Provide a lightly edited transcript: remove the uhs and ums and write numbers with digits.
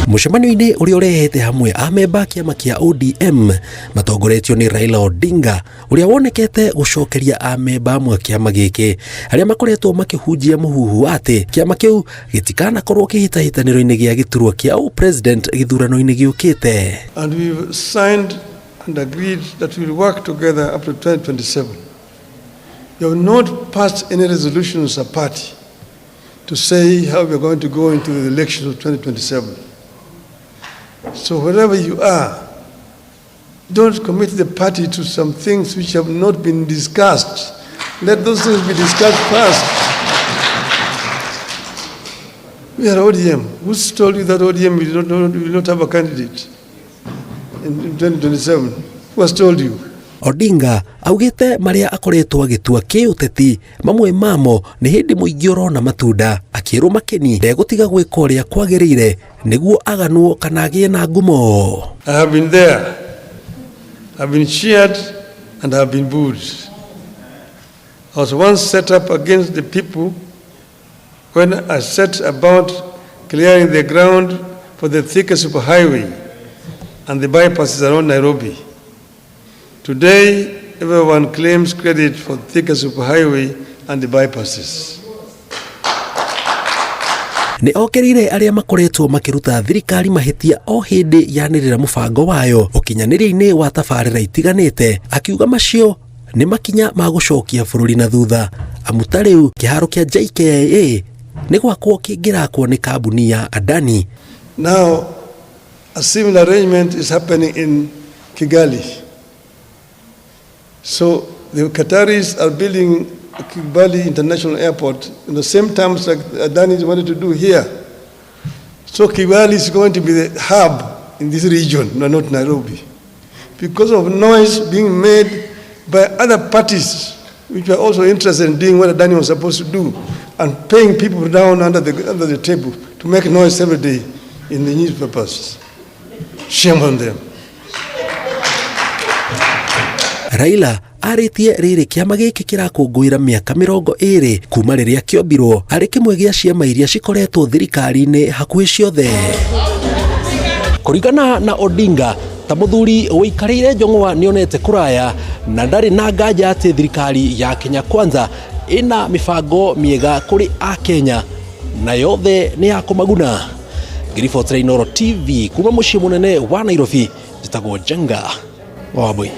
Mũcemanio-inĩ ũrĩa ũrehete hamwe amemba a kĩama kĩa ODM matongoretio nĩ Raila Odinga, ũrĩa wonekete gũcokeria amemba amwe a kĩama gĩkĩ arĩa makoretwo makĩhunjia mũhuhu wa atĩ kĩama kĩu gĩtikanakorwo kĩhĩtahĩtanĩro-inĩ gĩa gĩturwa kĩa ũpresident gĩthurano-inĩ gĩũkĩte. And we've signed and agreed that we'll work together up to 2027. We have not passed any resolutions as a party to say how we are going to go into the elections of 2027. So wherever you are, don't commit the party to some things which have not been discussed. Let those things be discussed first. We are ODM. Who's told you that ODM will not have a candidate in 2027? Who has told you? Odinga augĩte marĩa akoretwo agĩtua kĩũteti mamwe mamo nĩ hĩndĩ mũingĩ ũrona matunda, akĩrwo Makeni ndegũtiga gwĩka ũrĩa kwagĩrĩire nĩguo aganwo kana agĩe na ngumo. I have been there. I've been cheered and I have been booed. I was once set up against the people when I set about clearing the ground for the Thika Superhighway and the bypasses around Nairobi. Today, everyone claims credit for Thika Superhighway and the bypasses. Nĩ okĩrĩire arĩa makoretwo makĩruta thirikari mahĩtia o hĩndĩ yanĩrĩra mũbango wayo ũkinyanĩria-inĩ wa tabarĩra itiganĩte, akiuga macio nĩ makinya ma gũcokia bũrũri na thutha, amu ta rĩu kĩharo kĩa JKIA nĩ gwakwo kĩngĩrakwo nĩ kambuni ya Adani. Now, a similar arrangement is happening in Kigali. So the Qataris are building Kigali International Airport in the same terms like Adani wanted to do here. So Kigali is going to be the hub in this region, no, not Nairobi. Because of noise being made by other parties which were also interested in doing what Adani was supposed to do and paying people down under the table to make noise every day in the newspapers. Shame on them. Raila arĩtie rĩrĩ kĩama gĩkĩ kĩrakũngũĩra mĩaka 20 kuma rĩrĩa kĩombirwo, arĩ kĩmwe gĩa ciama iria cikoretwo thirikari-inĩ hakuhĩ ciothe. Kũringana na Odinga, ta mũthuri ũikarĩire njong'wa nĩonete kũraya na ndarĩ na nganja atĩ thirikari ya Kenya Kwanza ĩna mĩbango mĩega kũrĩ Akenya na yothe nĩ ya kũmaguna. Ngĩribotera Inooro TV kuma mũciĩ mũnene wa Nairobi, njĩtagwo Njenga wa Wambui.